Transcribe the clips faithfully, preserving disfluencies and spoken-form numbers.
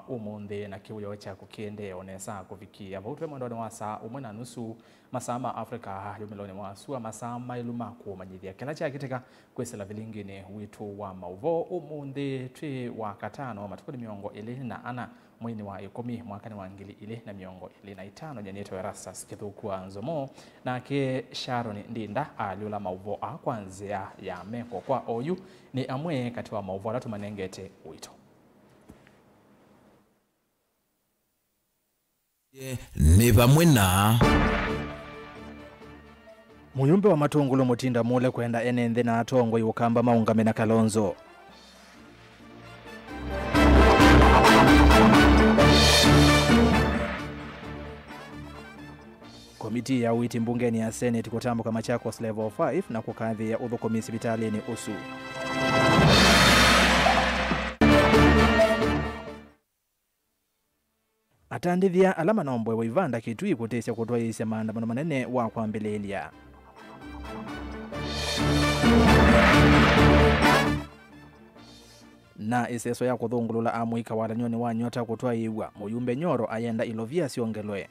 ũmũnthĩ na kĩwĩoo kyaku kĩendee o nesa kũvikĩa vau twĩ mwendonĩ wa saa ũmwe na nusu, masaa ma Africa yumĩlonĩ wa sua, masaa maĩlu ma kũmanyĩthya kĩla kyakĩtĩka kwĩsĩla vilinginĩ witũ wa maũvoo. Ũmũnthĩ twĩ wa katano, matukũnĩ mĩongo ĩlĩ na ana, mweinĩ wa ĩkũmi, mwakanĩ wa ngili ilĩ na mĩongo ĩlĩ na itano. Nyie nĩtawa Erastus Kĩthũku wa Nzomo, nake Sharon Ndinda alyũla maũvoo aa kwa nzĩa ya meko kwa oyu. Nĩ amwe katĩ wa maũvoo ala tũmanengete ũito. Nĩ vamwe na mũyumbe wa Matũngũlũ Mũtinda Mule kwenda ene nthĩ na atongoi Ũkamba maũngame na Kalonzo. Komitii ya ũiiti mbungenĩ ya Senate kũtambũka Machakos Level five na kũkathĩĩa ũthũkũmi sivitalĩnĩ ũsu. Atandĩthya ala manomboewe ivanda Kitui kũtĩsya kũtwaĩĩsya maandamano manene wa kwambĩlĩĩlya. Na ĩseso ya kũthũngũlũla amũika walany'onĩ wa nyota kũtwaĩĩw'a, mũyumbe Nyoro ayenda ilovia syongelwe.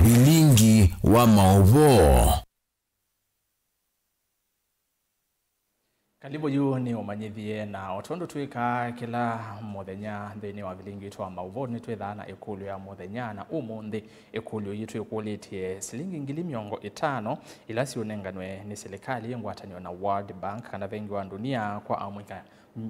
Vilingi wa maũvoo. Kalivũ yu nĩ ũmanyĩthye, na o tondũ twĩkaa kĩla mũthenya nthĩnĩ wa vilingi witũ wa maũvoo, nĩtwĩthaa na ĩkũlyo ya mũthenya, na ũmũnthĩ ĩkũlyo yitũ ĩkũlĩtye, silingi ngili mĩongo ĩtano ila siũnenganwe nĩ silikalĩ ngwatanĩo na World Bank kana Vengi wa Ndunia kwa amũika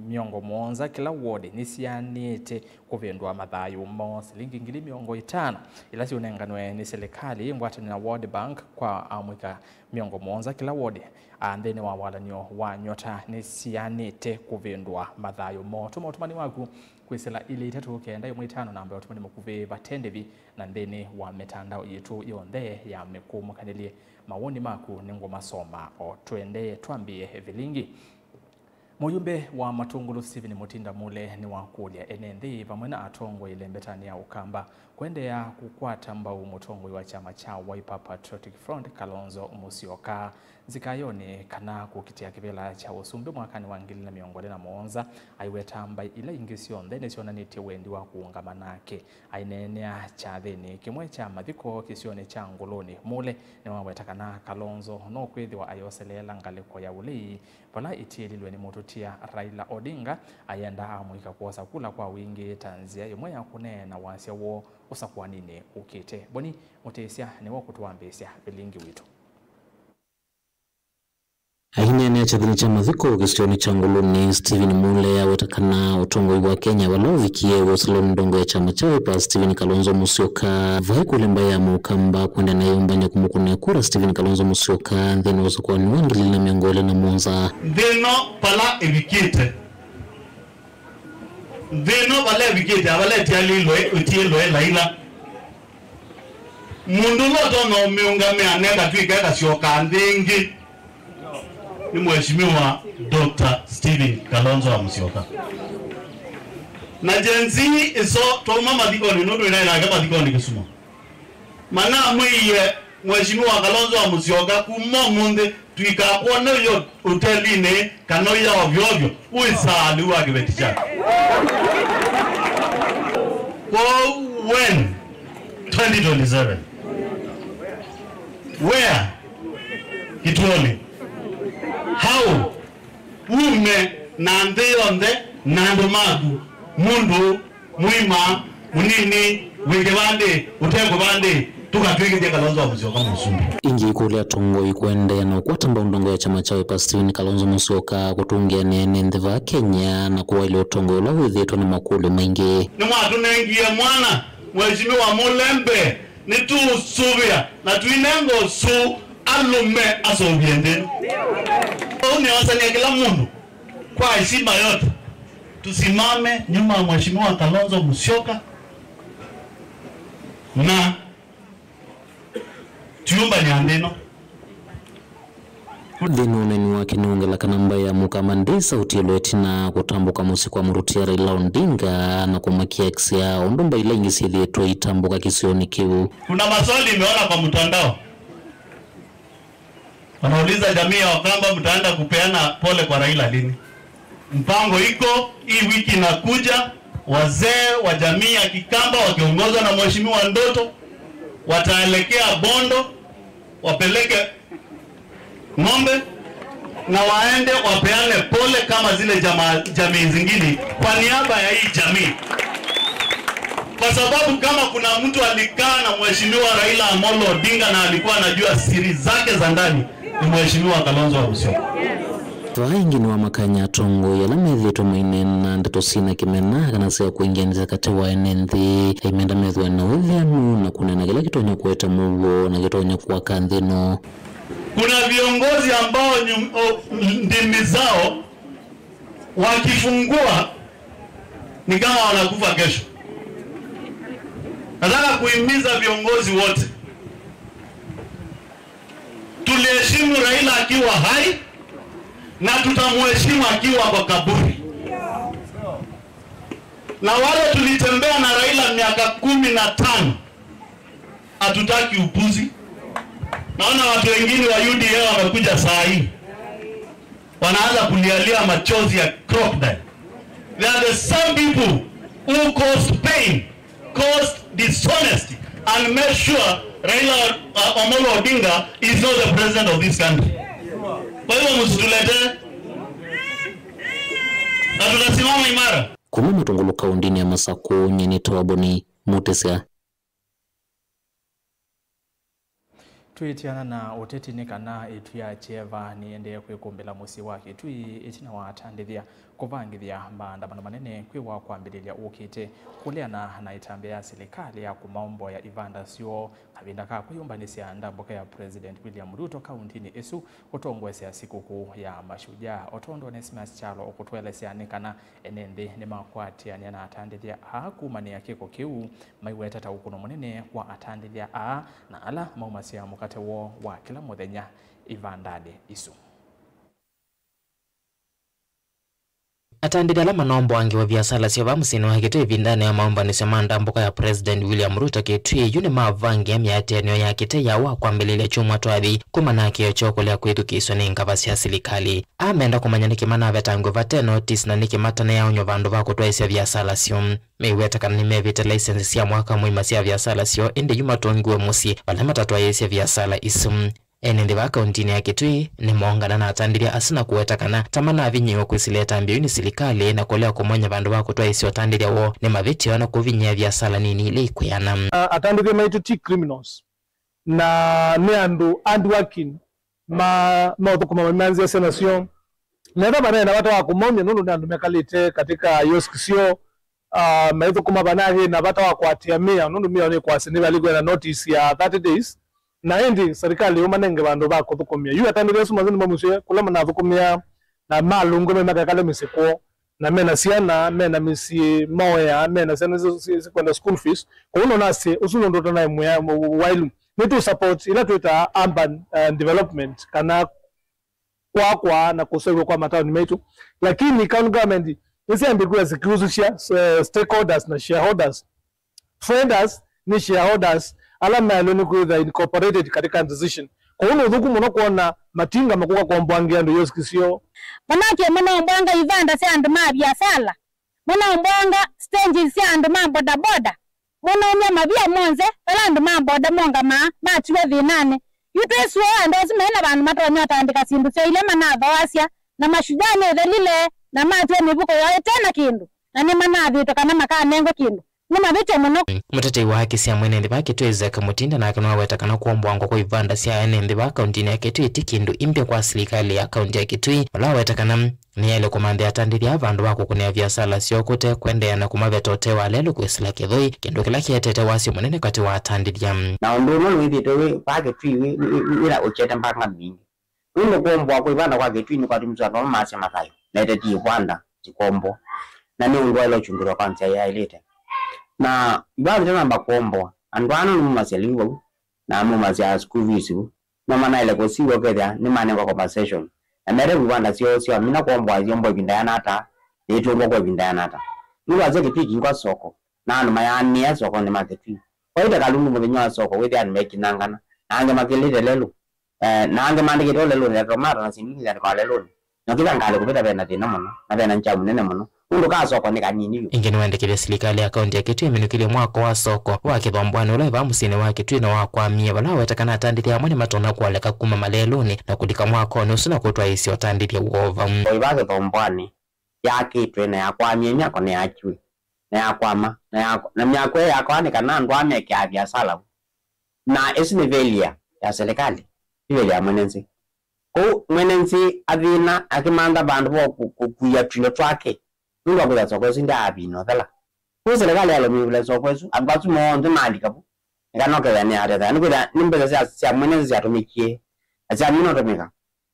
mĩongo mũonza kĩla wodi nĩsianĩte kũvĩndũa mathayũ moo. Silingi ngili mĩongo ĩtano ila siũnenganwe nĩ silikalĩ ngwatanĩo na World Bank kwa amũika mĩongo mũonza kĩla wodi, a, nthĩnĩ wa walany'o wa nyota nĩsianĩte kũvĩndũa mathayũ moo. Tũma ũtũmani waku kwĩsĩla ilĩ itatũ kenda ĩmwe ĩtano namba ya ũtũmani mũkuvĩ vate ndĩvi, na nthĩnĩ wa mĩtandao yitũ yonthe ya mĩkũmũkanĩlye. Mawoni maku nĩngũmasoma o tũendee. Twambĩĩe vilingi. Mũyumbe wa Matũngũlũ Stephen Mũtinda Mule nĩwakũlya ene nthĩ vamwe na atongoi ĩlembetanĩ ya Ũkamba kũendeea kũkwata mbau mũtongoi wa kyama kya Wiper Patriotic Front, Kalonzo Musyoka, nzikayonĩ kana kũkitĩa kĩvĩla kya ũsumbĩ mwakanĩ wa ngili na mĩongo ĩlĩ na mũonza, aiweta mbaĩ ila ingĩ syonthe nĩsyonanĩtye wendi wa kũũngama nake. Aineenea kyathĩnĩ kĩmwe kya mathiko kĩsionĩ kya Ngũlũnĩ, Mule nĩwaweta kana Kalonzo no kwĩthĩwa ayoseleela ngalĩko ya ũlei, vala ĩtiĩlilwe nĩ mũtũtia Raila Odinga, ayenda amũika kwosa kula kwa wingĩ ta nzĩa ĩmwe ya kũneena wasya woo ũsakũaninĩ ũkĩte. Boni Mũtĩsya nĩwe ũkũtũambĩĩsya vilingi witũ. Aineenea kyathĩnĩ kya mathiko kĩsionĩ kya Ngũlũnĩ, Stephen Mule aweta kana ũtongoi wa Kenya vala ũvikie woselewa nĩ ndongo ya kyama kya Wiper, Stephen Kalonzo Musyoka. Vai kũlya mbaĩ ya Mũkamba kwenda na yũmbany'a kũmũkũnĩa kura Stephen Kalonzo Musyoka nthĩnĩ wa ũsakũani wa ngili ilĩ na mĩongo ĩlĩ na mũonza. Nthĩ ĩno vala ĩvikĩte, nthĩ ĩno vala ĩvikĩte, vala ĩtialĩlwe, ĩtiĩlwe Laila. Mũndũ ũla ũtonya ũmĩũngamĩa nekatw'ĩka ĩkasyoka nthĩ ĩngĩ nĩ Mheshimiwa Doctor Stephen Kalonzo wa Musyoka. Na Gen Z ĩso twauma mathikonĩ, nũndũ ĩnaĩ nake mathikonĩ Kisumu, manamwĩie Mheshimiwa Kalonzo wa Musyoka, kuma ũmũnthĩ tũikakwone ũyĩ ũtelinĩ kana ũya ovyo ovyo, ũĩsaa lĩu wa kĩveti kyaku. Kwoou when? Twenty twenty-seven. Where? Kituoni. How? Ume na nthĩ yonthe na andũ maku, mũndũ mũima, mũnini, wĩ kĩvandĩ, ũte kĩvandĩ, tũkatw'ĩkĩthya Kalonzo wa Musyoka mũsumbĩ. Ĩngĩ ĩkũlya atongoi kũendeea na ũkwata mbau ndongo ya kyama kya Wiper Stephen Kalonzo Musyoka kũtũngĩa nĩ ene nthĩ vaa Kenya na kũwaĩlya ũtongoi ũla wĩthĩĩtwe na makũlyo maingĩ. Nĩmwatũnengie mwana, Mheshimiwa Mulembe, nĩtũũsũvĩa na tũinenga ũsũu alũme aseũvye nthĩ ĩno. Ũu nĩosany'a kĩla mũndũ kwa heshima yote tusimame nyuma ya Mheshimiwa Kalonzo Musyoka na tiumbanĩa nthĩ ĩno. Nthĩnĩ wa ũneeni wake nĩwongela kana mbaĩ ya Mũkamba ndĩsaũtĩlwe ĩtina kũtambũka mũsyĩ kwa mũtũtia Raila Odinga na kũmakia akisya ũndũ mbaĩ ila ingĩ syĩthĩĩtwe itambũka kĩsionĩ kĩu. Kuna maswali nimeona kwa mtandao. Wanauliza jamii ya Wakamba, mtaenda kupeana pole kwa Raila lini? Mpango iko, hii wiki inakuja, Wazee wa jamii ya Kikamba wakiongozwa na Mheshimiwa Ndoto wataelekea Bondo, wapeleke ng'ombe na waende wapeane pole kama zile jama-, jamii zingine kwa niaba ya hii jamii, kwa sababu kama kuna mtu alikaa na Mheshimiwa Raila Amolo Odinga na alikuwa anajua siri zake za ndani, ni Mheshimiwa Kalonzo Musyoka. Vaa ĩngĩ nĩwamakany'a atongoi ala methĩĩtwe maineena ndeto syĩna kĩmena kana sya kwĩngĩanĩsya katĩ wa ene nthĩ, aimenda methĩwe na wĩthĩanu na kũneena kĩla kĩtonya kũete mũuo na kĩtonya kwaka nthĩ ĩno. Kuna viongozi ambao nyum-, o, ndimi zao wakifungua ni kama wanakufa kesho. Nataka kuhimiza viongozi wote, tuliheshimu Raila akiwa hai na tutamheshimu akiwa kwa kaburi. Na wale tulitembea na Raila miaka kumi na tano, hatutaki upuzi. Naona watu wengine wa U D A wamekuja saa hii, wanaanza kulialia machozi ya crocodile. They are the same people who caused pain, caused dishonesty, and made sure Raila, uh, Amolo Odinga is not the president of this country. Kwa hivyo msituletee, na tutasimama imara. Kuma Matungulu kaũntĩnĩ ya Masakũ, nyie nĩtawa Boni Mutesya. Twĩtiana na ũteti nĩ kana ĩtu ya Kyeva nĩyendee kwĩkũmbĩla mũsyĩ wa Kitui ĩtina wa atandĩthya kũvangĩthya maandamano manene kwĩ wa kwambĩlĩlya ũkĩte kũleana na ĩtambya ya silikalĩ ya kũmaomboya ivanda syoo kavinda ka kwĩyũmbanĩsya ndambũka ya President William Ruto kaũntĩnĩ ĩsu ũtongoesya sikũkũ ya Mashujaa. O tondũ Onesimus Kyalo ũkũtũelesya nĩ kana ene nthĩ nĩmakwatĩanĩa na atandĩthya aa kũmanĩa kĩko kĩu, maiweta ta ũkũno mũnene kwa atandĩthya aa na ala maumasya mũkate woo wa kĩla mũthenya ivandanĩ isu. Atandĩthya ala manomboangĩwa viasala syoo vaa mũsyĩnĩ wa Kitui ĩvindanĩ ya maũmbanĩsyo ma ndambũka ya President William Ruto Kitui yu nĩmavangĩe mĩatĩanĩo ya kĩtei ya wa kwambĩlĩlya kyumwa twathi kumana na kĩeo kyoo kũlea kwĩthukĩĩsw'a nĩ ngava sya silikalĩ. Amenda kũmanya nĩkĩ manavetangw'a vate notisi na nĩkĩ matanĩaonywa vandũ va kũtwaĩsya viasala syoo. Meiweta kana nĩmevĩte laisenzi sya mwaka mũima sya viasala syoo, ĩndĩ yu matũngiwe mũsyĩ vala matatwaĩĩsye viasala isu. Ene nthĩ vaa kaũntĩnĩ ya Kitui nĩmoongana na atandĩthya asu na kũweta kana ta manavinyĩĩwe kwĩsĩla ĩtambya yu nĩ silikalĩ na kũlea kũmanya vandũ va kũtwaĩĩsya ũtandĩthya woo nĩ mavĩtyo na kũvinyĩĩa viasala nini ila ikwĩana. A-, atandĩthya maitũ ti criminals, na nĩ andũ hardworking, ma-, maũthũkũma mamanzĩasya nasyo. Metha vanaĩ na vata wa kũmaumya nũndũ nĩ andũ mekalĩte katika kiosk syoo, ah, maithũkũma vanaĩ na vata wa kũatĩa mĩao nũndũ mĩao nĩ kwasya nĩvalikwe na notice ya thirty days, na ĩndĩ serikali yũmanenge vandũ va kũthũkũmĩa. Yu atandĩthya asu monthe nĩmamusye kũla manathũkũmĩa na malũngwe me makekale mĩsyĩ kwoo, na mena syana, mena mĩsyĩ maoyaa, mena syana si-, si-, sikwenda school fees. Kwoou nonasye ũsu nũndũ ũtanaĩ mwĩa wailu. Nĩtũ support ila twĩtaa urban, uh, development kana kwakwa na kũseũvw'a kwa mataoni maitũ, lakini county government nĩsyambĩkĩwa zikihusisha, eh, stakeholders na shareholders. Traders nĩ shareholders ala maĩlwe nĩ kwĩthwa incorporated katika decision. Kwoou nĩ ũthũku mũno kwona matinga makũka kũomboangĩa andũ kiosk syoo. Manake manaombwanga ivanda sya andũ ma viasala, manaombwanga stages sya andũ ma bodaboda, manaumya mavia monthe vala andũ ma boda mongamaa matiwe thĩnanĩ. Yu twĩsũa andũ asu me na vandũ matonya ũtandĩka syĩndũ syoo ila manathoasya, na Mashujaa nĩthelile na matiwa mĩvuko yoo ĩte na kĩndũ, na nĩmanathĩtwe kana makanengwe kĩndũ. Nĩ mavĩtyo mũno. Mũtetei wa haki sya mwene nthĩ vaa Kitui Isaac Mutinda nake nĩwaweta kana kũombwangwa kwa ivanda sya ene nthĩ vaa kaũntĩnĩ ya Kitui ti kĩndũ imbya kwa silikalĩ ya kaũntĩ ya Kitui, ũla waweta kana nĩyaĩle kũmanthĩa atandĩthya vandũ va kũkũnĩa viasala syoo kũte kwendeea na kũmaveta ũtee wa lelũ kwĩsĩla kĩthũi, kĩndũ kĩla kĩetete wasyo mũnene katĩ wa atandĩthya. Na ũndũ ũmwe wĩthĩĩtwe wĩ vaa Kitui wĩ, wĩ, wĩ, wĩna ũkyete mbanga mbingĩ. Nũndũ kũombwa kwa ivanda kwa Kitui nĩkwatumisye andũ amwe maasya mathayũ, na ĩteti ivanda sikombwa, na nĩ ũndũ waĩle ũkyungĩlwa kwa nzĩa yaĩlĩte. Na ivanda itanamba kũombwa, andũ aa nũndũ maumasya lĩu vau, na maumasya school fees vu, no manaĩle kũsiw'a ũkethĩa nĩmanengwa compensation, na mete ivanda syoo syamina kũombwa, siombwa ĩvinda yana ata, na itũngwa kwa ĩvinda yana ata. Nũndũ wasya Kitui kĩngwa soko, na andũ mayaanĩĩa sokonĩ ma Kitui. Kwaĩte kalungu mũthenya wa soko, wĩthĩa andũ mekinyangana, na angĩ makĩlĩte lelũ, eh, na angĩ maandĩkĩte ũlelũnĩ, na tomata na syĩndũ ingĩ syandĩkawa lelũnĩ. Na ũkĩtha ngalĩ kũvĩta vena thĩna mũno, na vena njamu nene mũno. Nũndũ ka soko nĩ kanini vyũ. Ĩngĩ nĩwaendekethya silikalĩ ya kaũntĩ ya Kitui ĩminũkĩlye mwako wa soko wa Kĩthombwanĩ ũla wĩ vaa mũsyĩnĩ wa Kitui na wakwamie, vala aweta kana atandĩthya amwe nĩmatonya kũaleka kuma malelũnĩ na kũlika mwakonĩ ũsu na kũtwaĩĩsya ũtandĩthya wova. O ĩva Kĩthombwanĩ yaakĩtwe na yakwamie, myako nĩyaakiwe na yakwama, na ya-, na myako ĩyo yakoa nĩ kana andũ aa mekaa viasala vu. Na ĩsu nĩ failure ya silikalĩ, ti failure ya mwene nzĩ. Kwoou mwene nzĩ athĩna akĩmantha vandũ va kũ-, kũkuia tũindo twake nũndũ wa kwĩtha soko ĩsu ndyaavina ũthela. Kwoou silikalĩ yaĩle ũmĩvĩla soko ĩsu, andũ asu monthe malika vu, nĩ kana ũkethĩa nĩyatetheka. Nĩkwĩthĩa nĩ mbesa sya, sya mwene nzĩ syatũmĩkie, na syamina ũtũmĩka,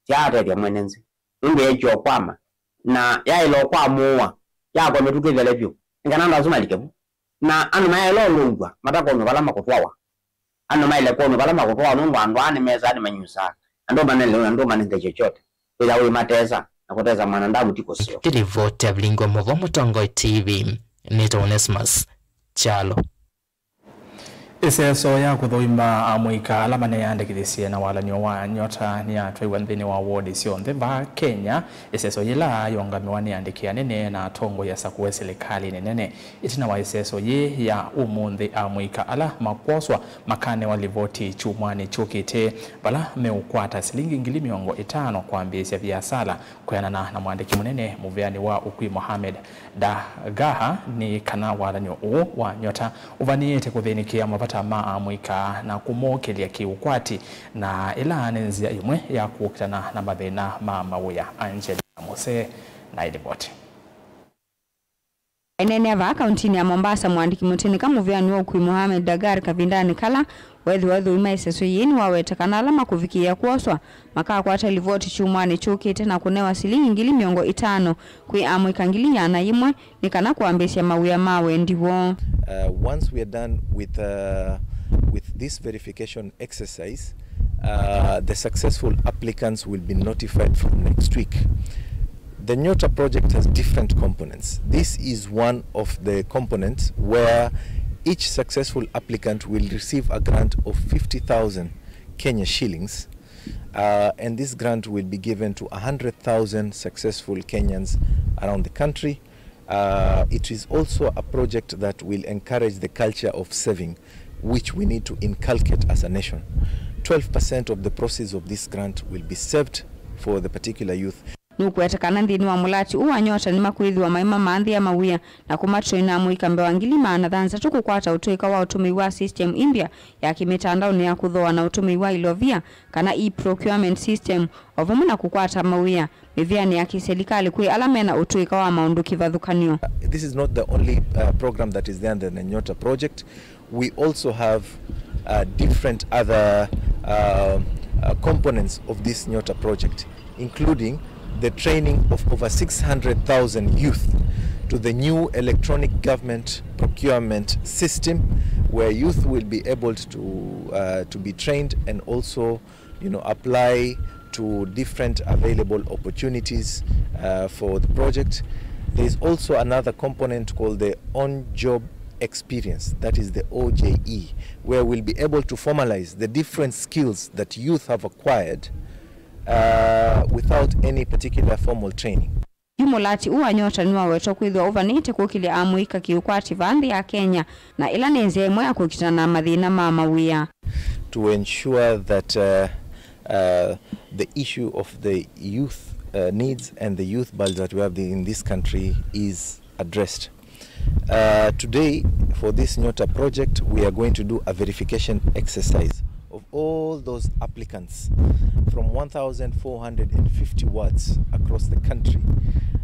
syaatethya mwene nzĩ. Nũndũ yeekie ũkwama, na yaĩle ũkwamũũa, yakwa mĩtũkĩ ĩthele vyũ, nĩ kana andũ asu malike vu. Na andũ mayaĩle ũlũngw'a matakwonw'a vala makũtwawa. Andũ maĩle kwonw'a vala makũtwawa, nũndũ andũ aa nĩmesaa nĩmanyusaa. Andũ manele, andũ manenge chochote. Wĩtha wĩ matesa, na kũtesa mwanadamu ti kũseo. Ĩlivoti ya vilingi wa mũvoo Mũtongoi T V, nĩtawa Onesmus Kyalo. Ĩseso ya kũthũima amũika ala maneyandĩkĩthisye na walan'yo wa Nyota nĩyatwaiwa nthĩnĩ wa wodi syonthe vaa Kenya, ĩseso yĩla yĩũngamĩwa nĩ andĩki anene na atongoi asakũe silikalĩnĩ nene. Ĩtina wa ĩseso yĩĩ ya ũmũnthĩ, amũika ala makwoswa makanewa livoti kyumwanĩ kyũkĩte, vala meũkwata silingi ngili mĩongo ĩtano kwambĩĩsya viasala. Kwĩanana na mwandĩki mũnene mũveanĩ wa ũkui Mohamed Dagaha, nĩ kana walan'yo ũũ wa Nyota ũvanĩĩte kũthĩnĩkĩa mavata ma amũika na kũmokĩlya kĩũkwati, na ĩla nĩ nzĩa ĩmwe ya kũkitana na mathĩna ma mawĩa. Angelina Mose na ĩlivoti. Aineenea vaa kauntinĩ ya Mombasa, mũandĩki mũtĩnĩka mũveanĩ wa ũkui Mohamed Dagar kavindanĩ kala weethĩwa athũi ma ĩseso yĩĩ nĩwaweta kana ala makũvikĩĩa kwoswa makakwata livoti kyumwanĩ kyũkĩte na kũnewa silingi ngili mĩongo ĩtano kwĩ amũika ngili ĩana yĩmwe nĩ kana kwambĩĩsya mawĩa ma wendi woo. Uh, once we are done with, uh, with this verification exercise, uh, the successful applicants will be notified from next week. The Nyota project has different components. This is one of the components where each successful applicant will receive a grant of fifty thousand Kenya shillings, uh, and this grant will be given to one hundred thousand successful Kenyans around the country. Uh, it is also a project that will encourage the culture of saving, which we need to inculcate as a nation. Twelve percent of the proceeds of this grant will be saved for the particular youth. Nũkũweta kana nthĩnĩ wa mũlati ũũ wa Nyota nĩmakwĩthĩwa maĩ mamanthĩa mawĩa na kũmatraina amũika mbee wa ngili maana thanthatũ kũkwata ũtũĩka wa ũtũmĩi wa system ĩmbya ya kĩmĩtandaonĩ ya kũthooa na ũtũmĩi wa ilovia, kana e-procurement system, o vamwe na kũkwata mawĩa mĩvĩanĩ ya kĩselikalĩ kwĩ ala mena ũtũĩka wa maũndũ kĩvathũkany'o. This is not the only, uh, program that is there under the Nyota project. We also have, uh, different other, uh, uh, components of this Nyota project, including the training of over six hundred thousand youth to the new electronic government procurement system, where youth will be able to, uh, to be trained and also, you know, apply to different available opportunities, uh, for the project. There is also another component called the on-job experience, that is the O J E, where we'll be able to formalize the different skills that youth have acquired, uh, without any particular formal training. Yu mũlati ũũ wa Nyota nĩwawetwa kwĩthĩwa ũvanĩte kũkĩlya amũika kĩũkwati vaa nthĩ ya Kenya, na ĩla nĩ nzĩa ĩmwe ya kũkitana na mathĩna ma mawĩa. To ensure that, uh, uh, the issue of the youth, uh, needs and the youth bulge that we have in this country is addressed. Uh, today, for this Nyota project, we are going to do a verification exercise of all those applicants from one thousand four hundred and fifty wards across the country.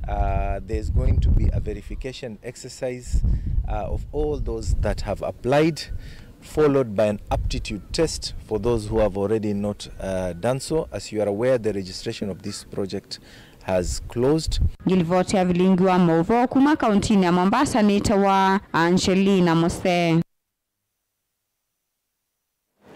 Uh, there's going to be a verification exercise, uh, of all those that have applied, followed by an aptitude test for those who have already not, uh, done so. As you are aware, the registration of this project has closed. Ngilivoti ya vilingi wa maũvoo kuma kauntinĩ ya Mombasa nĩtawa Angelina Mose.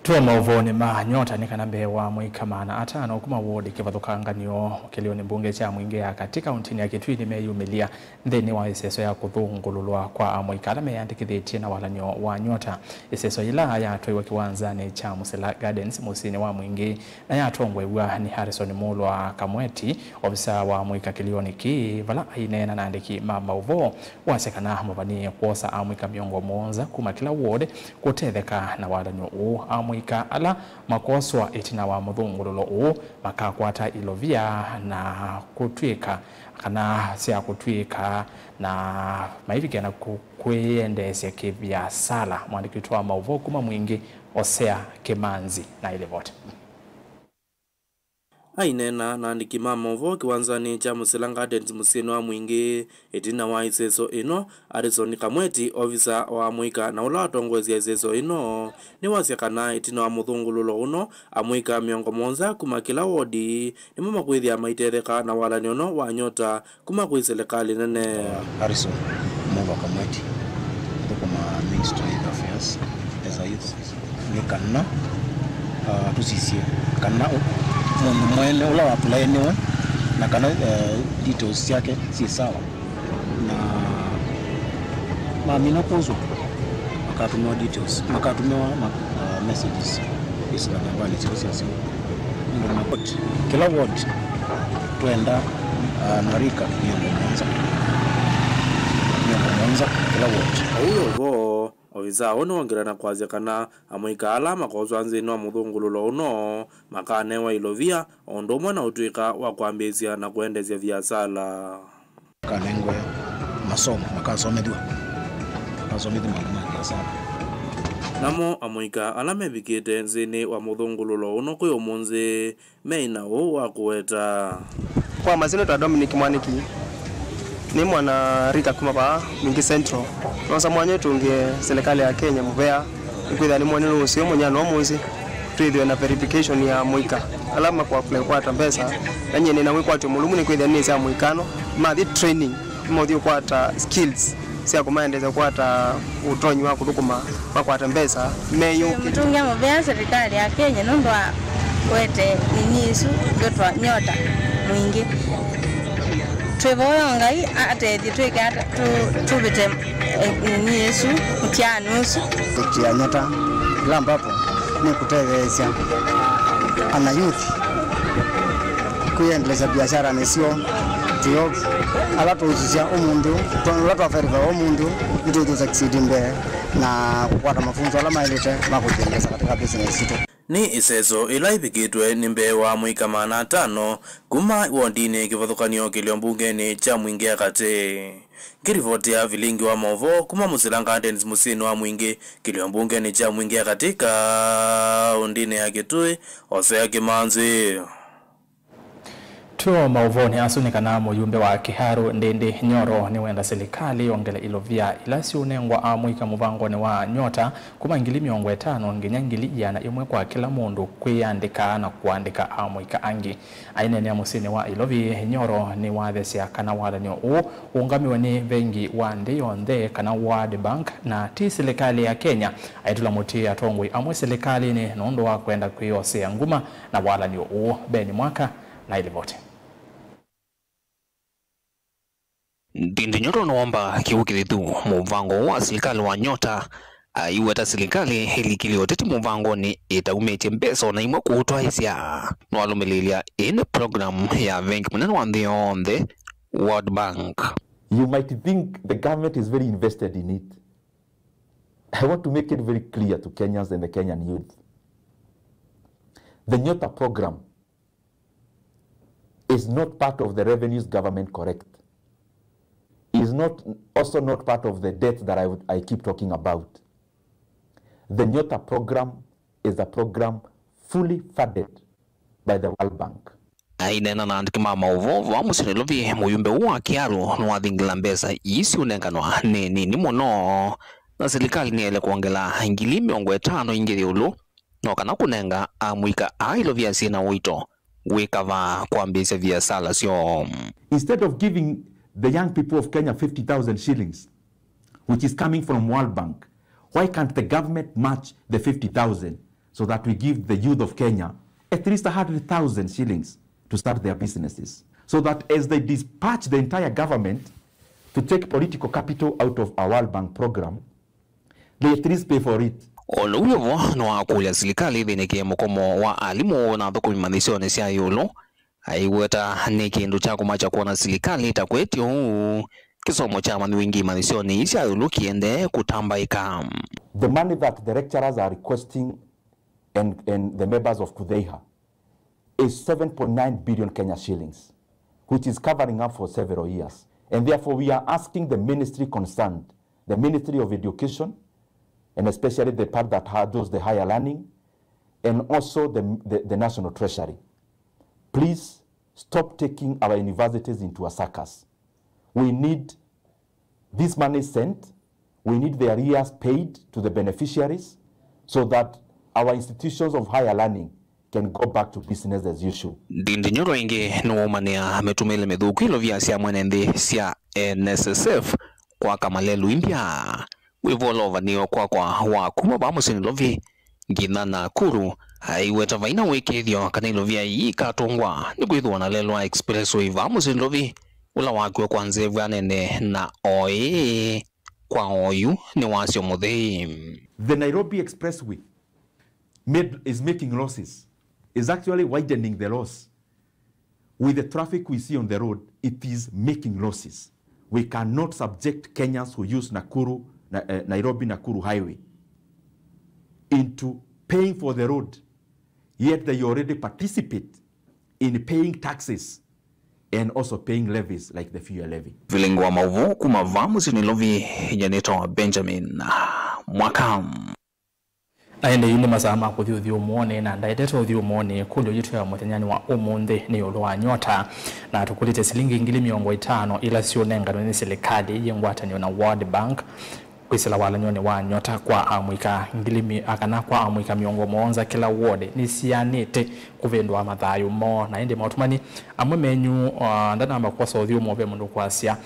Tũo maũvoonĩ ma Nyota nĩ kana mbee wa amũika maana atano kuma ward kĩvathũkanganyo kĩlĩonĩ mbunge kya Mwingĩ ya Katĩ kauntinĩ ya Kitui nĩmeyumĩlya nthĩnĩ wa ĩseso ya kũthũngũlũlwa kwa amũika ala meyandĩkĩthĩtye na walan'yo wa Nyota. Ĩseso yĩla yatwaiwe kĩwanzanĩ kya Musila Gardens mũsyĩnĩ wa Mwingĩ na yatongoew'a nĩ Harrison Mulwa Kamweti, ovisa wa amũika kĩlĩonĩ kĩĩ, vala aineena na andĩki ma maũvoo, wasya kana mavanĩĩe kwosa amũika mĩongo mũonza kuma kĩla ward kũtetheka na walan'yo ũũ. Amũika ala makoswa ĩtina wa mũthũngũlũlo ũũ makakwata ilovia na kũtw'ĩka kana sya kũtw'ĩka na maivikĩa na kũ-, kwĩyendeesya kĩviasala. Mwandĩki witũ wa maũvoo kuma Mwingĩ, Osea Kĩmanzi, na ĩlivoti. Aineena na andĩki ma maũvoo kĩwanzanĩ kya Musila Gardens mũsyĩnĩ wa Mwingĩ ĩtina wa ĩseso ĩno, Harrison Kamweti, ovisa wa amũika na ũla watongoesya ĩseso ĩno, nĩwasya kana ĩtina wa mũthũngũlũlo ũno, amũika mĩongo mũonza kuma kĩla wodi nĩmo makwĩthĩa maitetheka na walan'yo ũno wa Nyota kuma kwĩ silikalĩ nene. Harrison Mulwa Kamweti, thũkũma Ministry of Youth Affairs as a youth officer. Nĩ kana, uh, tũsisye kana ũ-, mũndũ mwene ũla wa apply nĩwe, na kana, uh, details syake syĩ sawa. Na mamina kwoswa, makatũmĩwa details, makatũmĩwa ma-, uh, messages kwĩsĩla nambanĩ syoo sya simũ. Kĩla ward twenda, ah, marika mĩongo mũonza. Mĩongo mũonza kĩla ward. Oyu ũvoo, ovisa ũũ nĩwongela na kwasya kana amũika ala makoswa nthĩnĩ wa mũthũngũlũlo ũno makanewa ilovia o ũndũ ũmwe na ũtw'ĩka wa kwambĩĩsya na kũendeesya viasala. Makanengwe masomo, makasomethw'a, makasomethw'a maũndũ ma viasala. Namo amũika ala mevikĩte nthĩnĩ wa mũthũngũlũlo ũno kwĩ ũmũnthĩ meĩ na ũũ wa kũweta. Kwa masyĩ nĩtwa Dominic Mwaniki, nĩ mwana rika kuma vaa Mwingĩ Central. Nosa mwanya ũtũngĩe silikalĩ ya Kenya mũvea, nĩkwĩthĩa nĩmwonile ũseo mũnyano ũmũnthĩ twĩthĩwe na verification ya amũika ala makũapply kwata mbesa, na nyie nĩna wĩkwatyo mũlũmu nĩkwĩthĩa nĩsya amũika ano mathi training, nĩmauthi ũkwata skills sya kũmaendeesya kũkwata ũtonyi wa kũthũkũma makwate mbesa meyũkĩte. Mũtũngĩa mũvea silikalĩ ya Kenya nũndũ wa kũete nini ĩsu yĩtwa Nyota Mwingĩ. Twĩvoya o Ngai atethye twĩke ata tũ-, tũvĩte, eh, nini ĩsu, mũtiaano ũsu. Project ya Nyota ĩla ambapo nĩkũtetheesya ana youth kwĩendelesya biasharanĩ syoo, tũyo ala tũũsusya ũmũnthĩ, twa-, ala twa verify ũmũnthĩ, nĩtũũsucceed mbee na kũkwata mafunzo ala maĩlĩte ma kũjiendelesya katika business sitũ. Nĩ ĩseso ĩla ĩvikĩtwe nĩ mbee wa amũika maana atano kuma wondinĩ kĩvathũkany'o kĩlio mbungenĩ kya Mwingĩ ya Katĩ. Ngĩlivotia vilingi wa maũvoo kuma Musila Gardens mũsyĩnĩ wa Mwingĩ kĩlio mbungenĩ kya Mwingĩ ya Katĩ kaũndĩnĩ ya Kitui, Osea Kĩmanzi. Twĩ o maũvoonĩ asu nĩ kana mũyumbe wa Kiharu Ndindi Nyoro nĩwenda silikalĩ yongele ilovia ila syũnengwa amũika mũvangonĩ wa Nyota kuma ngili mĩongo ĩtano nginya ngili iana ĩmwe kwa kĩla mũndũ kwĩyandĩka na kũandĩka amũika angĩ. Aineenea mũsyĩnĩ wa Ilovi, Nyoro nĩwathesya kana walan'yo ũũ ũũngamiwe nĩ Vengi wa Nthĩ Yonthe kana World Bank na ti silikalĩ ya Kenya. Aitũla mũtĩ atongoi amwe silikalĩnĩ nũndũ wa kwenda kwĩyosea nguma na walan'yo ũũ. Ben Mwaka na ĩlivoti. Ndindi Nyoro nĩwomba kĩw'ũ kĩthithu mũvango ũũ wa silikalĩ wa Nyota, aiweta silikalĩ ĩlikĩlye ũteti mũvangonĩ ĩtaumĩtye mbesa ona imwe kũũtwaĩsya. Nĩwalũmĩlĩĩlya ĩĩ nĩ program ya Vengi Mũnene wa Nthĩ Yonthe, World Bank. You might think the government is very invested in it. I want to make it very clear to Kenyans and the Kenyan youth. The Nyota program is not part of the revenues government collect, is not, also not part of the debt that I, would, I keep talking about. The Nyota program is a program fully funded by the World Bank. Aineena na andĩki ma maũvoo vaa mũsyĩ Nairobi, mũyumbe ũũ wa Kiharu nĩwathingĩla mbesa ii siũnenganwa nĩ nini mũno, na silikalĩ nĩyaĩle kwongela ngili mĩongo ĩtano ingĩ ĩũlũ no kana kũnenga amũika aa ilovia syĩ na ũito wĩkavaa kwambĩĩsya viasala syoo. Instead of giving the young people of Kenya fifty thousand shillings, which is coming from World Bank, why can't the government match the fifty thousand so that we give the youth of Kenya at least a hundred thousand shillings to start their businesses, so that as they dispatch the entire government to take political capital out of our World Bank program, they at least pay for it. O na w'o vo, nĩwakũlya silikalĩ ĩthĩnĩkĩe mũkomo wa alimũ na athũkũmi manyĩsyonĩ sya ĩũlũ, aiweta nĩ kĩndũ kya kũmakya kwona silikalĩ ĩtakwetye ũu kĩsomo kya amanyĩw'a aingĩ manyĩsyonĩ ii sya ĩũlũ kĩendee kũtambaĩka. The money that the lecturers are requesting and, and the members of KUDHEIHA is seven point nine billion Kenya shillings, which is covering up for several years. And therefore, we are asking the ministry concerned, the Ministry of Education, and especially the part that handles the higher learning, and also the, the, the National Treasury, please stop taking our universities into a circus. We need this money sent, we need the arrears paid to the beneficiaries so that our institutions of higher learning can go back to business as usual. Ndindi Nyoro ĩngĩ nĩwaumanĩa mĩtũmĩle mĩthũku ilovia sya mwene nthĩ sya N S S F kwaka malelũ imbya. Wĩvola ũvanĩo kwakwa wa kuma vaa mũsyĩ Nairobi nginya Nakuru, aiweta vaina wĩkĩĩthyo kana ilovia ii ikatũngwa nĩ kwĩthĩwa na lelũ wa expressway vaa mũsyĩ Nairobi, ũla wakiwe kwa nzevwa nene na oĩ kwa oyu nĩ wasyo mũthei. The Nairobi Expressway made, is making losses, is actually widening the loss. With the traffic we see on the road, it is making losses. We cannot subject Kenyans who use Nakuru, Na-, eh, Nairobi Nakuru Highway into paying for the road, yet they already participate in paying taxes and also paying levies like the fuel levy. Vilingi wa maũvoo kuma vaa mũsyĩ Nairobi, nyie nĩtawa Benjamin Mwaka. Na ĩndĩ yu nĩ masaa ma kũthi ũthyũmũonĩ, na ndaetete ũthyũmũonĩ, ĩkũlyo yitũ ya mũthenyanĩ wa ũmũnthĩ nĩ ĩũlũ wa nyota, na tũkũlĩtye silingi ngili mĩongo ĩtano ila syũnenganwe nĩ silikalĩ yĩ ngwatanĩo na World Bank kwĩsĩla walany'onĩ wa nyota kwa amũika ngili mi-, a, kana kwa amũika mĩongo mũonza kĩla ward nĩsianĩte kũvĩndũa mathayũ moo. Na ĩndĩ maũtũmani amwe menyu, a, ndanamba kwosa ũthyũmũ, ve mũndũ kwasya,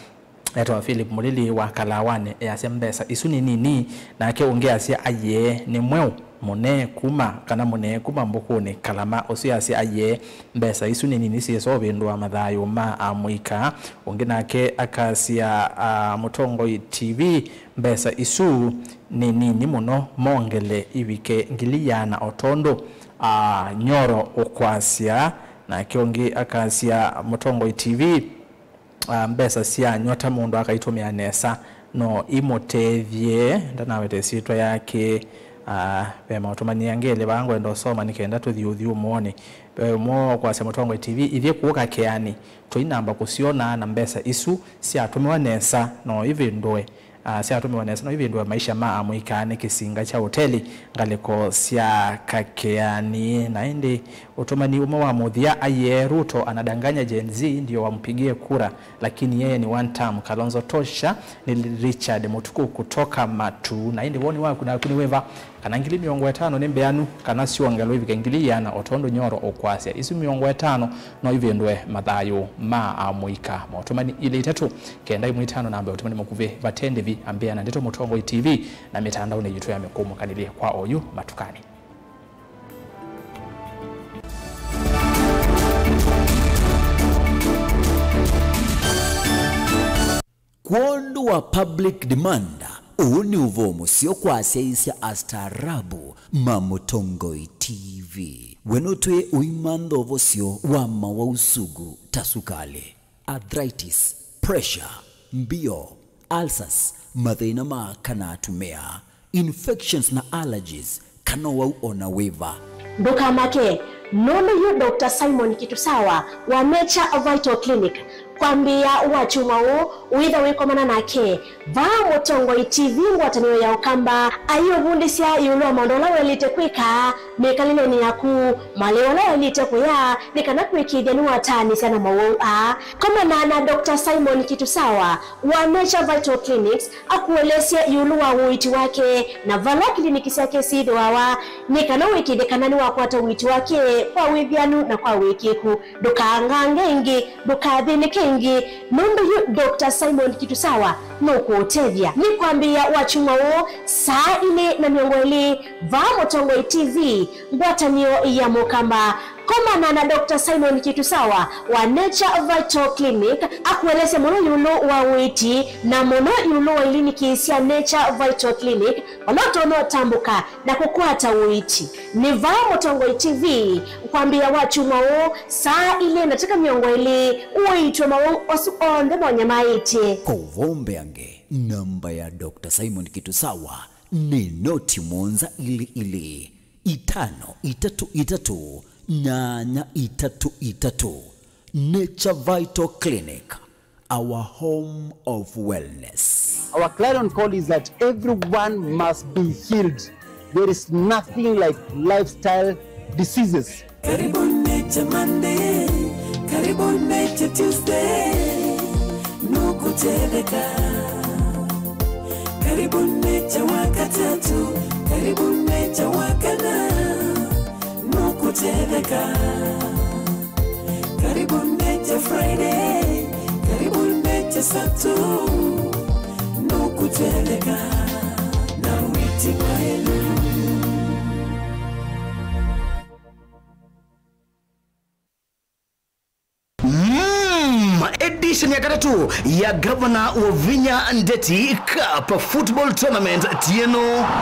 etawa Philip Mũlili wa Kalawanĩ, easya mbesa isu nĩ nini, nake ũngĩ asya, aiee, nĩ mweũ mũnee kuma, kana mũnee kuma Mbũkũnĩ Kalama. Ũsu asya, aiee, mbesa isu nĩ nini, syĩsa ũvĩndũa mathayũ ma amũika. Ũngĩ nake akasya, a, Mũtongoi T V, mbesa isu nĩ nini mũno, mongele ivike ngili iana o tondũ, a, Nyoro ũkwasya. Nake ũngĩ akasya, Mũtongoi T V, a, mbesa sya nyota mũndũ akaitũmĩa nesa no imũtethye. Ndanaweta ĩsyĩtwa yake. A, ve maũtũmani angĩ elĩ vaa ngwenda ũsoma nĩ kenda tũthi ũthyũmũonĩ. Ve ũmwe ũkwasya, Mũtongoi T V, ithyĩ kũũ Kakeani tũinamba kũsyona na mbesa isu syatũmĩwa nesa no ivĩndũe, a, syatũmĩwa nesa no ivĩndũe maisha ma amũika nĩ kĩsinga kya ũteli ngalĩko sya Kakeani. Na ĩndĩ ũtũmani ũmwe wa mũthya, aiee, Ruto anadanganya Gen Z ndio wampigie kura, lakini yeye ni one term. Kalonzo tosha, ni Richard Mutuku kutoka Matu. Na ĩndĩ woni waku naku nĩ wĩva? Kana ngili mĩongo ĩtano nĩ mbĩanu, kana syongelwe ivike ngili iana o tondũ Nyoro ũkwasya? Isu mĩongo ĩtano no ivĩndũe mathayũ ma amũika. Maũtũmani ilĩ itatũ, kenda ĩmwe ĩtano, namba ya ũtũmani mũkuvĩ vate ndĩvi, ambĩa na ndeto Mũtongoi T V na mĩtandaonĩ yitũ ya mĩkũmũkanĩlye kwa oyu matukanĩ. Kwondũ wa public demand, ũũ nĩ ũvoo mũseo kwa asyaĩĩsya astaarabu ma Mũtongoi T V. We nũtwĩe ũimantha ũvosyo wa mawau sugu ta sukalĩ, arthritis, pressure, mbio, ulcers, mathĩna ma aka na atumĩa, infections na allergies, kana ũwau o na wĩva. Ndũkamake, nũndũ yu Doctor Simon Kitusawa wa Nature Vital Clinic kwambĩĩa wakyumwa ũũ wĩtha wĩkomana nake vaa Mũtongoi T V ngwatanĩo ya Ũkamba, aiũvundĩsya ĩũlũ wa maũndũ ala waĩlĩte kwĩka mĩkalĩlenĩ yaku, malĩu ala waĩlĩte kũya nĩ kana kũĩkĩĩthya nĩwataanĩsya na mawau aa. Komana na Doctor Simon Kitusawa wa Nature Vital Clinics akũelesye ĩũlũ wa ũiiti wake na vala kiliniki syake syĩthĩawa, nĩ kana ũĩkĩĩthye kana nĩwakwata ũiiti wake kwa wĩvĩanu na kwa wĩkĩĩku. Ndũkangange ĩngĩ, ndũkathĩnĩke. ĩngĩ, nũndũ yu Doctor Simon Kitusawa nũkũũtethya. Nĩ kwambĩĩa wakyumwa ũũ saa ilĩ na mĩongo ĩlĩ vaa Mũtongoi T V, ngwatanĩo ya Mũkamba. Komana na Doctor Simon Kitusawa wa Nature Vital Clinic akũelesye mũno ĩũlũ wa ũiiti na mũno ĩũlũ wa iliniki sya Nature Vital Clinic, vala ũtonya ũtambũka na kũkwata ũiiti. Nĩ vaa Mũtongoi T V kwambĩĩa wakyumwa ũũ saa ilĩ na ndatĩka mĩongo ĩlĩ, ũiitwe maũwau asu onthe monyamaĩtye. Kwa ũvoo mbeange, namba ya Doctor Simon Kitusawa nĩ noti mũonza ilĩ ilĩ, itano itatũ itatũ, nyanya itatũ itatũ. Nature Vital Clinic, our home of wellness. Our clarion call is that everyone must be healed. There is nothing like lifestyle diseases. Karibu Nature Monday, karibu Nature Tuesday, nũkũtetheka. Karibu Nature Wakatatu, karibu Nature Wakana, nũkũtetheka. Karibu Nature Friday, karibu Nature Saturday, nũkũtetheka na wĩti wa ĩlu. Mm, edition ya katatũ ya Gavana Wavinya Ndeti Cup Football Tournament tieno.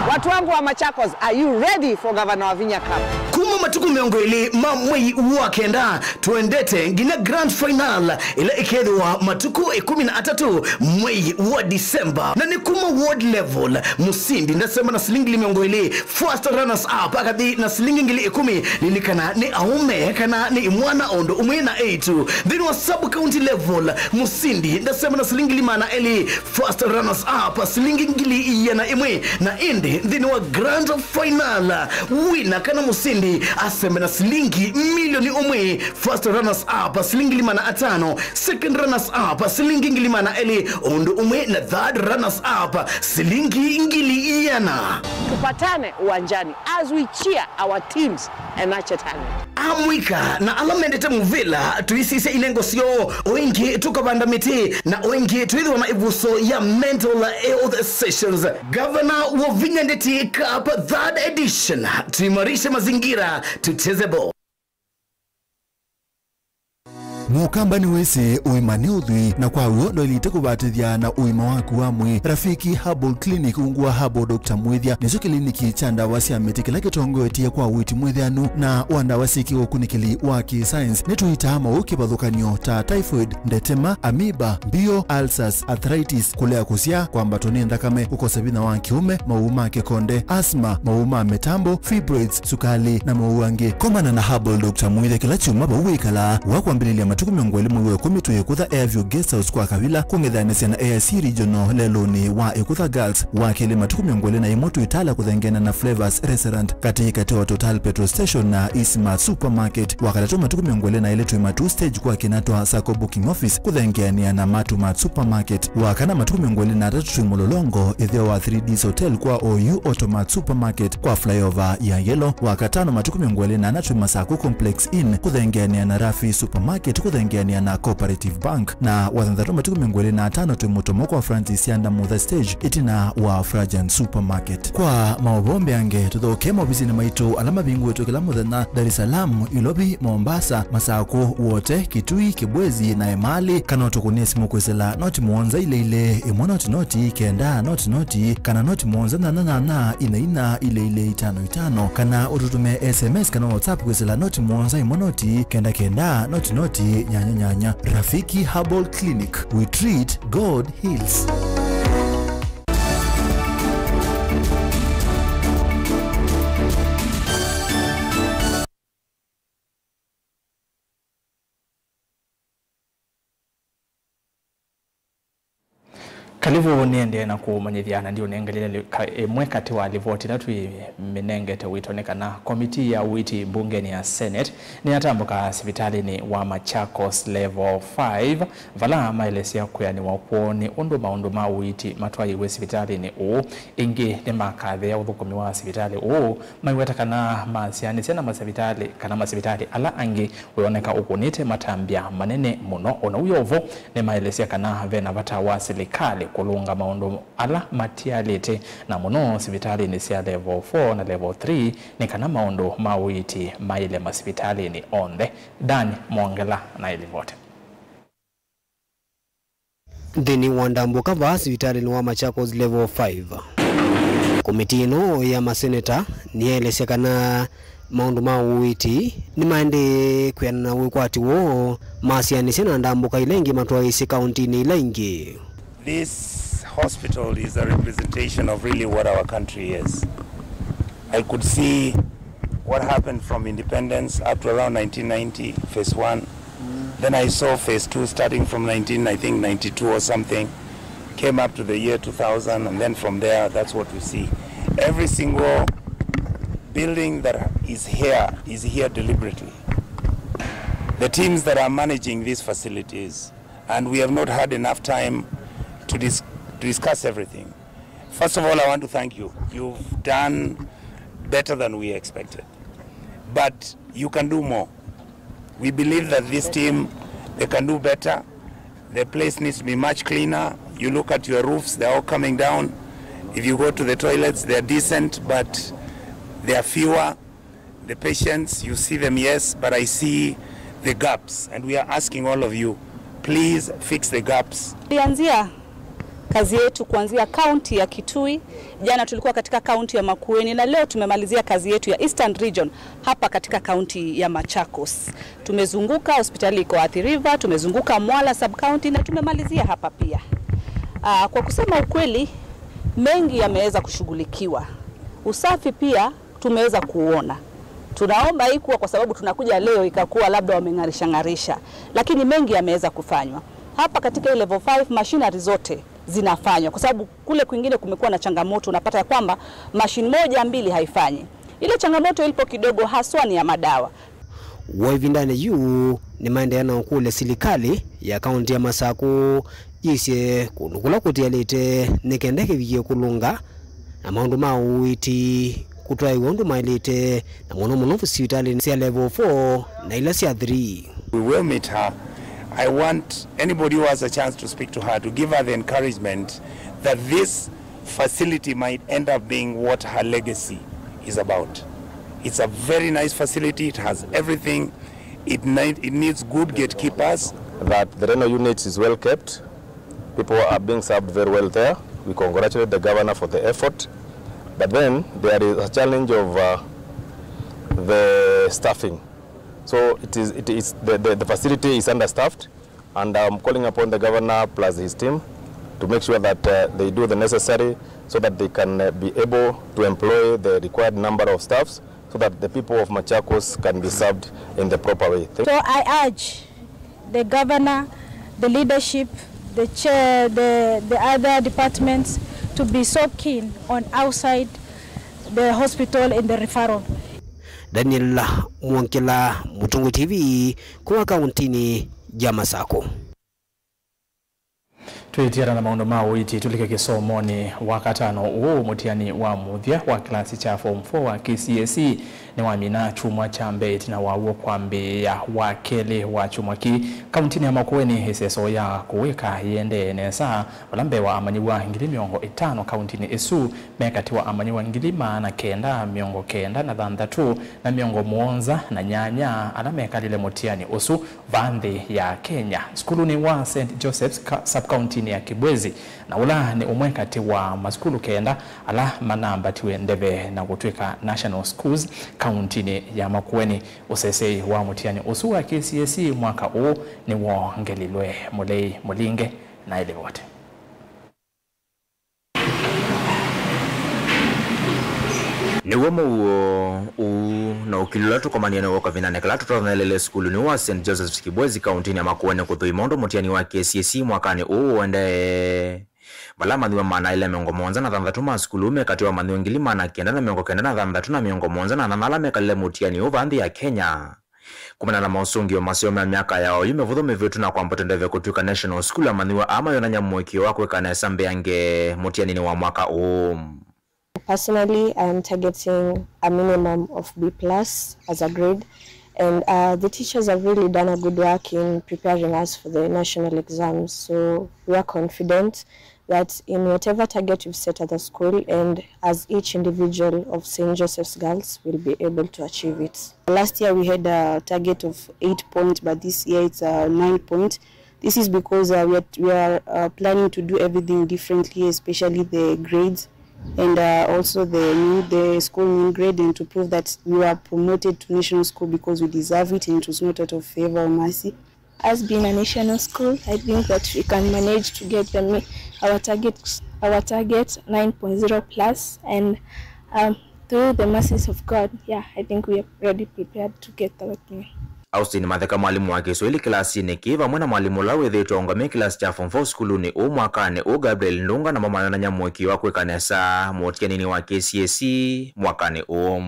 Watu wangu wa Machakos, are you ready for Gavana Wavinya Cup? Kuma matukũ mĩongo ĩlĩ ma mwei wa kenda, tũendete nginya grand final ĩla ĩkethĩwa matukũ ĩkũmi na atatũ mwei wa December. Na nĩ kuma ward level, mũsindi ndasema na silingi ngili mĩongo ĩlĩ, first runners up akathi na silingi ngili ĩkũmi. Lilikana nĩ aũme kana nĩ imwana o ũndũ ũmwe na eĩtu. Nthĩnĩ wa sub county level, mũsindi ndasema na silingi ngili maana elĩ, first runners up silingi ngili iana ĩmwe, na ĩndĩ nthĩnĩ wa grand final, wina kana mũsindi asembe na silingi milioni ũmwe, first runners up silingi ngili maana atano, second runners up silingi ngili maana elĩ, o ũndũ ũmwe na third runners up silingi ngili iana. Tupatane uwanjani as we cheer our teams and nurture talent. Amũika na ala mendete mũvĩla, tũisisye ilengo syoo, o ĩngĩ tũkavanda mĩtĩ, na o ĩngĩ twĩthĩwa na ĩvuso ya mental health sessions. Gavana Wavinya Ndeti Cup third edition, tuimarishe mazingira, tucheze ball. Mũkamba nĩwĩsĩ ũima nĩ ũthwii, na kwa w'o ndwaĩlĩte kũvatĩthya na ũima waku wa mwĩĩ. Rafiki Herbal Clinic, ungu wa Herbal Doctor Mwĩthya, nĩkyo kĩliniki kya ndawa sya mĩtĩ kĩla kĩtongoetye kwa ũiiti mwĩthĩanu na wa ndawa syĩ kĩũkunĩkĩli wa kĩ-science. Nĩtũitaa maũũ kĩvathũkany'o ta typhoid, ndetema, amoeba, mbio, ulcers, arthritis, kũlea kũsyaa, kwambatwa nĩ nthakame, kũkosa vinya wa kĩũme, maũũ ma kĩkonde, asthma, maũũ ma mĩtambo, fibroids, sukali, na maũũ angĩ. Komana na Herbal Doctor Mwĩthya kĩla kyumwa vau wĩkalaa, wa kwambĩlĩlya matukũ mĩongo ĩlĩ mwei wa ĩkũmi twĩ Ĩkutha Airview Guest House kwa Kavila, kũng'ethanĩsya na A I C Regional lelũnĩ wa Ĩkutha Girls, wa kelĩ matukũ mĩongo ĩlĩ na ĩmwe twĩ Tala kũthengeana na Flavors Restaurant, katĩ katĩ wa Total Petrol Station na Eastmart Supermarket, wa katatũ matukũ mĩongo ĩlĩ na elĩ twĩ Matuu Stage kwa Kĩnatwa Sacco Booking Office kũthengeanĩa na Matumat Supermarket, wa kana matukũ mĩongo ĩlĩ na atatũ twĩ Mũlolongo, ĩtheo wa three Ds Hotel kwa O U Automat Supermarket kwa flyover ya Yellow, wa katano matukũ mĩongo ĩlĩ na ana twĩ Masako Complex Inn kũthengeanĩa na Rafi Supermarket kũthengeanĩa na Cooperative Bank, na wa thanthatũ matukũ mĩongo ĩlĩ na atano twĩ Mũtomo kwa Francis Yanda Mutha Stage ĩtina wa Frajan Supermarket. Kwa maũvoo mbeange, tũthokee maovisinĩ maitũ ala mavingũĩtwe kĩla mũthenya, Dar es Salaam, Ilovi, Mombasa, Masako, Wote, Kitui, Kibwezi na Emali, kana ũtũkũnĩe simũ kwĩsĩla noti mũonza ilĩ ilĩ, ĩmwe noti noti, kenda noti noti, kana noti mũonza nyanya nyanya, ina ina, ilĩ ilĩ, itano itano, kana ũtũtũmĩe S M S kana WhatsApp kwĩsĩla noti mũonza ĩmwe noti, kenda kenda, noti noti, nyanya nyanya. Rafiki Herbal Clinic, we treat, God heals. Kalivu nĩendee na kũmanyĩthya na ndiũnengelile li-, ka-, ĩmwe katĩ wa livoti ila twĩmĩnengete wĩto nĩ kana komitii ya ũiiti mbungenĩ ya Senate nĩyatambũka sivitalĩnĩ wa Machakos Level five, vala maelesya kwĩanĩwa kwoo nĩ ũndũ maũndũ ma ũiiti matwaĩwe sivitalĩnĩ ũũ. Ĩngĩ nĩmakathea ũthũkũmi wa sivitalĩ ũũ, maiweta kana masianĩsya na masivitalĩ, kana masivitalĩ ala angĩ wĩoneka ũkũnĩte matambya manene mũno. O na ũu yo vo, nĩmaelesya kana ve na vata wa silikalĩ kũlũnga maũndũ ala matialĩte, na mũno sivitalĩnĩ sya Level four na Level three, nĩ kana maũndũ ma ũiiti maĩle masivitalĩnĩ onthe. Dan Mwongela na ĩlivoti. Nthĩnĩ wa ndambũka vaa sivitalĩnĩ wa Machakos Level five, komitii ĩno ya maseneta nĩyaelesya kana maũndũ ma ũiiti nĩmaendee kwĩanana na wĩkwati woo, masianĩsya na ndambũka ila ingĩ matwaĩĩsye kaũntinĩ ila ingĩ. This hospital is a representation of really what our country is. I could see what happened from independence up to around nineteen ninety, phase one. Then I saw phase two starting from nineteen, I think, ninety-two or something. Came up to the year two thousand, and then from there, that's what we see. Every single building that is here is here deliberately. The teams that are managing these facilities, and we have not had enough time to dis-, to discuss everything. First of all, I want to thank you. You've done better than we expected. But you can do more. We believe that this team, they can do better. The place needs to be much cleaner. You look at your roofs, they're all coming down. If you go to the toilets, they're decent, but they are fewer. The patients, you see them, yes, but I see the gaps, and we are asking all of you, please fix the gaps. Tulianzia kazi yetu kuanzia kaunti ya Kitui. Jana tulikuwa katika kaunti ya Makueni, na leo tumemalizia kazi yetu ya Eastern Region hapa katika kaunti ya Machakos. Tumezunguka hospitali iko Athi River, tumezunguka Mwala sub county na tumemalizia hapa pia. Aa, kwa kusema ukweli, mengi yameweza kushughulikiwa. Usafi pia tumeweza kuona. Tunaomba haikuwa kwa sababu tunakuja leo ikakuwa labda wameng'arisha ng'arisha, lakini mengi yameweza kufanywa. Hapa katika hii level five, machinery zote zinafanywa, kwa sababu kule kwingine kumekuwa na changamoto, unapata ya kwamba machine moja, mbili haifanyi. Ile changamoto ilipo kidogo haswa ni ya madawa. Woo ĩvindanĩ yĩu, nĩmaendeea na ũkũlya silikalĩ ya kaũntĩ ya Masakũ yĩsye kũndũ kũla kũtialĩte nĩ kenda kĩvikie kũlũnga na maũndũ ma ũiiti kũtwaĩwa ũndũ maĩlĩte, na mũno mũno sivitalĩ sya level four na ila sya three. We will meet her. I want anybody who has a chance to speak to her to give her the encouragement that this facility might end up being what her legacy is about. It's a very nice facility, it has everything. It, need, it needs good gatekeepers. That the renal unit is well kept. People are being served very well there. We congratulate the governor for the effort. But then there is a challenge of uh, the staffing. So it is, it is the, the, the facility is understaffed, and I'm calling upon the governor plus his team to make sure that uh, they do the necessary so that they can uh, be able to employ the required number of staffs so that the people of Machakos can be served in the proper way. Thank So I urge the governor, the leadership, the chair, the, the other departments to be so keen on outside the hospital in the referral. Daniel Mwongela, Mũtũngũ T V, kuma kauntinĩ ya Masakũ. Twĩtiana na maũndũ ma ũiiti, tũlike kĩsomonĩ. Wakatano ũũ, mũtiani wa mũthya wa kĩlasi kya form four wa K C S E nĩwamina kyumwa kya mbee ĩtina waw'o kwambĩĩa wa kelĩ wa kyumwa kĩĩ. Kauntinĩ ya Makueni, ĩseso ya kũwĩka yĩendee nesa, vala mbee wa amanyĩw'a ngili mĩongo ĩtano kauntinĩ ĩsu, me katĩ wa amanyĩw'a ngili maana kenda mĩongo kenda na thanthatũ na mĩongo mũonza na nyanya ala mekalile mũtiani ũsu vaa nthĩ ya Kenya, sukulunĩ wa Saint Joseph's ka-, sub-county-nĩ ya Kibwezi, na ũla nĩ ũmwe katĩ wa masukulu kenda ala manambatiwe ndeve na kũtw'ĩka national schools kauntinĩ ya Makueni. Ũseseĩ wa mũtiani ũsu wa K C S E mwaka ũũ nĩwongelilwe. Mũlei Mũlinge na ĩlivoti. Nĩw'o mũuo ũu na ũkilĩlo tũkomanie nĩw'o kavindanĩ kala tũtonelele sukulunĩ wa Saint Joseph's Kibwezi, kauntinĩ ya Makueni, kũthũima ũndũ mũtiani wa K C S E mwakanĩ ũũ ũendee. Vala amanyĩw'a maana elĩ na mĩongo mũonza na thanthatũ ma sukulu me katĩ wa amanyĩw'a ngili maana kenda na mĩongo kenda na thanthatũ na mĩongo mũonza na nana ala mekalile mũtiani ũũ vaa nthĩ ya Kenya. Kumana na mosũngĩo maseo ma myaka ya oyu mĩvũthũ mĩvĩtu na kwambata ndeve kũtw'ĩka National School, amanyĩw'a aa mayonany'a mũĩkĩĩo wa kwĩka nesa mbeange mũtianinĩ wa mwaka ũũ. Personally, I am targeting a minimum of B plus as a grade, and uh, the teachers have really done a good work in preparing us for the national exams. So we are confident that in whatever target we've set at the school and as each individual of Saint Joseph's Girls will be able to achieve it. Last year we had a target of eight points, but this year it's uh, nine points. This is because uh, we are, we are uh, planning to do everything differently, especially the grades and uh, also the new, the school mean grade, and to prove that we were promoted to national school because we deserve it and it was not out of favor or mercy. As being a national school, I think that we can manage to get them our target, our target nine point zero plus, and um, through the mercies of God, yeah, I think we are already prepared to get that thing. Austin Matheka, mwalimũ wa Kĩswaili kĩlasinĩ kĩĩ, vamwe na mwalimũ ũla wĩthĩĩtwe aũngamĩe kĩlasi kya form four sukulunĩ ũũ mwakanĩ ũũ, Gabriel Ndunga, namo mayonany'a mũĩkĩĩo wa kwĩka nesa mũtianinĩ wa K C S E mwakanĩ ũũ.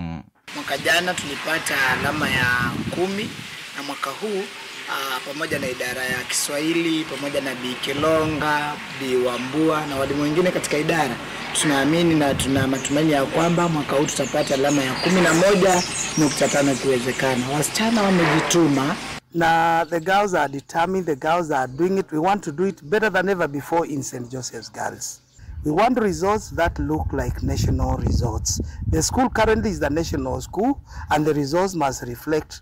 Mwaka jana tulipata alama ya kumi, na mwaka huu ah, pamoja na idara ya Kiswahili pamoja na Bi Kilonga, Bi Wambua na walimu wengine katika idara, tunaamini na tuna matumaini ya kwamba mwaka huu tutapata alama ya kumi na moja nukta tano ikiwezekana. Wasichana wamejituma. Na the girls are determined, the girls are doing it. We want to do it better than ever before in Saint Joseph's Girls. We want results that look like national results. The school currently is the national school, and the results must reflect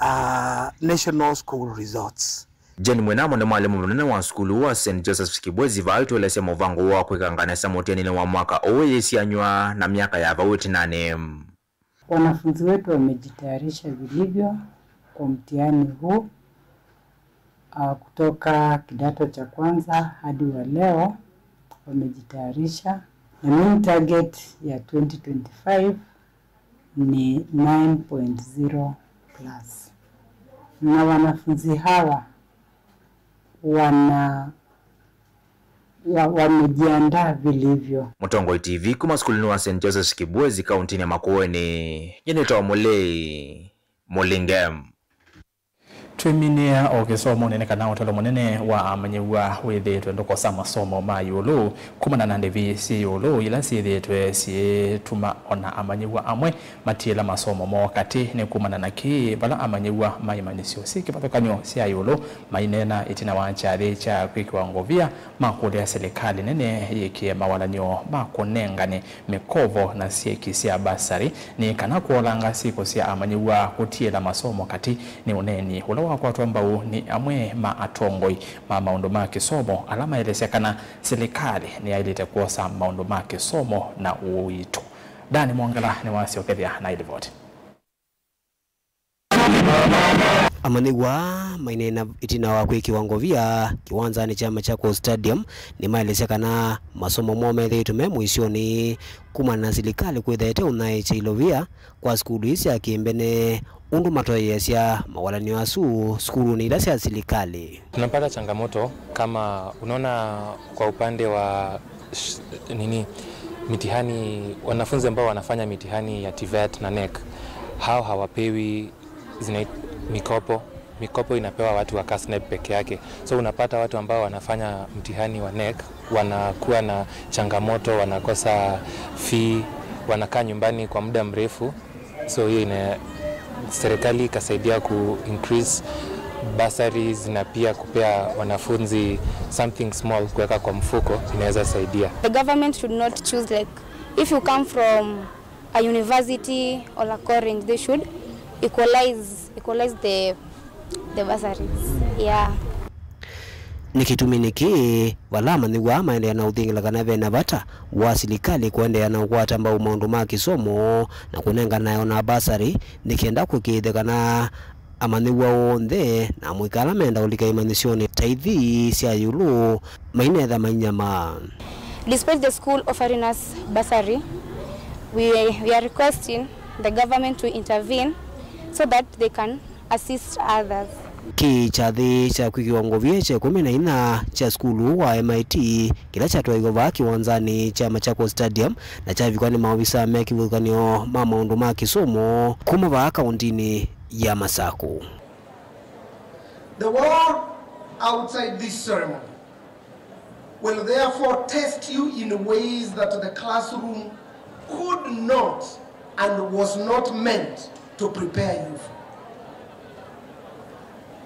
uh, national school results. Jane Mwinamo nĩ mwalimũ mũnene wa sukulu wa Saint Joseph's Kibwezi, vaa aitũelesya mũvango wa kwĩkanga nesa mũtianinĩ wa mwaka ũũ yĩsianywa na myaka ya vau ĩtinanĩ. Wanafunzi wetu wamejitayarisha vilivyo kwa mtihani huu. Ah, kutoka kidato cha kwanza hadi wa leo wamejitayarisha. Na mean target ya twenty twenty-five ni nine point zero plus. Na wanafunzi hawa wana wa, wamejiandaa vilivyo. Mũtongoi T V kuma sukulunĩ wa Saint Joseph's Kibwezi, kauntinĩ ya Makueni, nyie nĩtawa Mũlei Mũlinge. Twĩminĩe o kĩsomonĩ nĩ kana ũtalo mũnene wa amanyĩw'a wĩthĩĩtwe ndũkosa masomo ma ĩũlũ kumana na ndĩvi syĩ ĩũlũ ila syĩthĩĩtwe syĩtuma ona amanyĩw'a amwe matiĩla masomo moo katĩ. Nĩ kumana na kĩĩ, vala amanyĩw'a ma imanyĩsyo syĩ kĩvathũkany'o sya ĩũlũ maineena ĩtina wa kyathĩ kya kwĩkĩwa ngovia, makũlya silikalĩ nene yĩkĩe mawalany'o ma kũnengane mĩkovo na syeki sya basarĩ nĩ kana kũolanga syĩko sya amanyĩw'a kũtiĩla masomo katĩ. Nĩ ũneeni ũla wakwatwa mbau nĩ amwe ma atongoi ma maũndũ ma kĩsomo ala maelesya kana silikalĩ nĩyaĩlĩte kwosa maũndũ ma kĩsomo na ũito. Dan Mwongela nĩwasyokethya na ĩlivoti. Amanyĩw'a maineena ĩtina wa kwĩkĩwa ngovia kĩwanzanĩ kya Machakos Stadium nĩmaelesya kana masomo moo methĩĩtwe me mũisyonĩ kumana na silikalĩ kwĩtha ĩteũnyaĩĩkya ilovia kwa sukulu ii sya kĩmbene ũndũ matoyeeasya mawalany'o asu sukulunĩ ila sya silikalĩ. Tunapata changamoto kama unaona kwa upande wa sh- nini, mitihani, wanafunzi ambao wanafanya mitihani ya TVET na NEC, hao hawapewi zina mikopo. Mikopo inapewa watu wa KASNEB peke yake. So unapata watu ambao wanafanya mtihani wa NEC wanakuwa na changamoto, wanakosa fee, wanakaa nyumbani kwa muda mrefu. So hiyo ina serikali ikasaidia ku increase bursaries na pia kupea wanafunzi something small kuweka kwa mfuko inaweza saidia. The government should not choose, like, if you come from a university or a college, they should equalize equalize the the bursaries. Yeah. Nĩ kĩtumi nĩkĩ vala amanyĩw'a maendeea na ũthingila kana ve na vata wa silikalĩ kũendeea na ũkwata mbau maũndũ ma kĩsomo na kũnenganae o na basarĩ nĩ kenda kũĩkĩĩthya kana amanyĩw'a onthe na amũika ala menda ũlika imanyĩsyonĩ ta ithi sya ĩũlũ mainetha mainyamaa. Despite the school offering us bursary, we, we are requesting the government to intervene so that they can assist others. Kĩ kyathĩ kya kwĩkĩwa ngovia kya ĩkũmi na inya kya sukulu wa M I T kĩla kyatwaĩwe vaa kĩwanzanĩ kya Machakos Stadium na kyavikwa nĩ maovisa me kĩvathũkany'o ma maũndũ ma kĩsomo kuma vaa kaũntinĩ ya Masakũ. The world outside this ceremony will therefore test you in ways that the classroom could not and was not meant to prepare you for.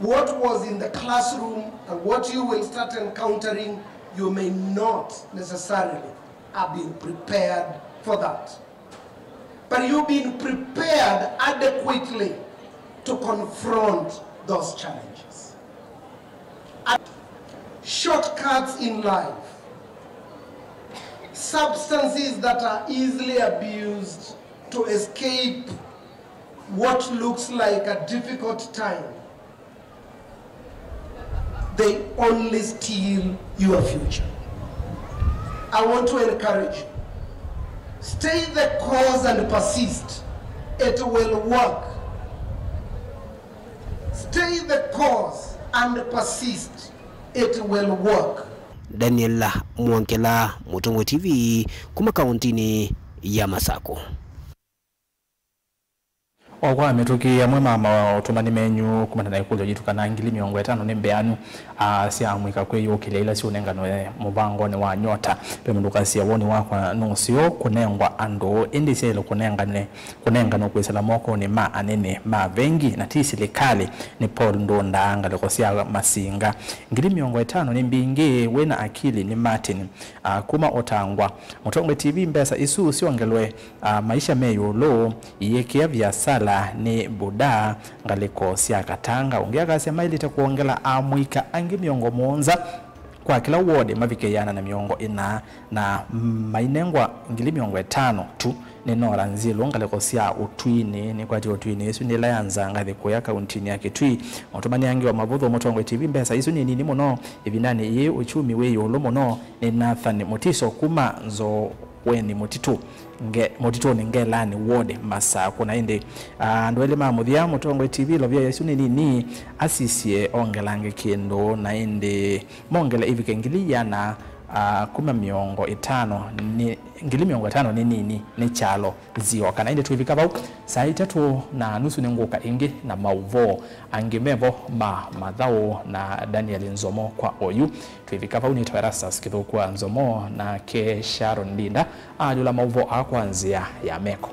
What was in the classroom and what you will start encountering, you may not necessarily have been prepared for that. But you've been prepared adequately to confront those challenges. And shortcuts in life, substances that are easily abused to escape what looks like a difficult time, they only steal your future. I want to encourage you. Stay the course and persist. It will work. Stay the course and persist. It will work. Daniel Mwongela, Mũtongoi T V, kuma kaũntinĩ ya Masakũ. O kwa mĩtũkĩ, amwe ma maũtũmani menyu kumana na ĩkũlyo yitũ kana ngili mĩongo ĩtano nĩ mbeanu, aa, sya amũika kwĩyũkĩlya ila syũnenganwe mũvangonĩ wa Nyota. Ve mũndũ ũkasya, woni wakwa nũseo kũnengwa andũ, ĩndĩ syaĩle kũnengane, kũnenganwa kwĩsĩla mokonĩ ma anene ma vengi na ti silikalĩ. Nĩ Paul Ndũndaa, ngalĩko sya Masinga. Ngili mĩongo ĩtano nĩ mbingĩ, wĩna akili nĩ Martin, aa, kuma Ũtangwa. Mũtongoi T V, mbesa isu syongelwe, a, maisha me ĩũlũ, iĩkĩa viasala nĩ Buda, ngalĩko sya Katanga. Ũngĩ akasya maĩlĩte kwongela amũika angĩ mĩongo mũonza kwa kĩla ward mavike ĩana na mĩongo ĩna, na mainengwa ngili mĩongo ĩtano tu nĩ Nora Nzilũ, ngalĩko sya Ũtwinĩ. Nĩkwatya Ũtwinĩ, ĩsu nĩ ĩla ya Nzangathĩ kũya kauntinĩ ya Kitui. Mũtũmani angĩ wa mavũthũ, Mũtongoi T V, mbesa isu nĩ nini mũno ĩvindanĩ yĩĩ, uchumi wĩ ĩũlũ mũno. Nĩ Nathan Mutiso kuma Nzoo weni mũtitũ, nge-, mũtitũnĩ Ngelanĩ ward Masakũ. Na ĩndĩ, ah, andũ elĩ ma mũthya, Mũtongoi T V, lovia yesu nĩ nini, asisye ongelange kĩndũ, na ĩndĩ mongele ivike ngili iana, ah, kuma mĩongo ĩtano nĩ, ngili mĩongo ĩtano nĩ nini, nĩ kyalo nzioka. Na ĩndĩ twĩvika vau, saa itatũ na nusu nĩngũka ĩngĩ na maũvoo angĩ mevo ma mathaũ na Daniel Nzomo kwa oyu. Twĩvika vau, nĩtawa Erastus Kĩthũku wa Nzomo, nake Sharon Ndinda ayũla maũvoo aa kwa nzĩa ya meko.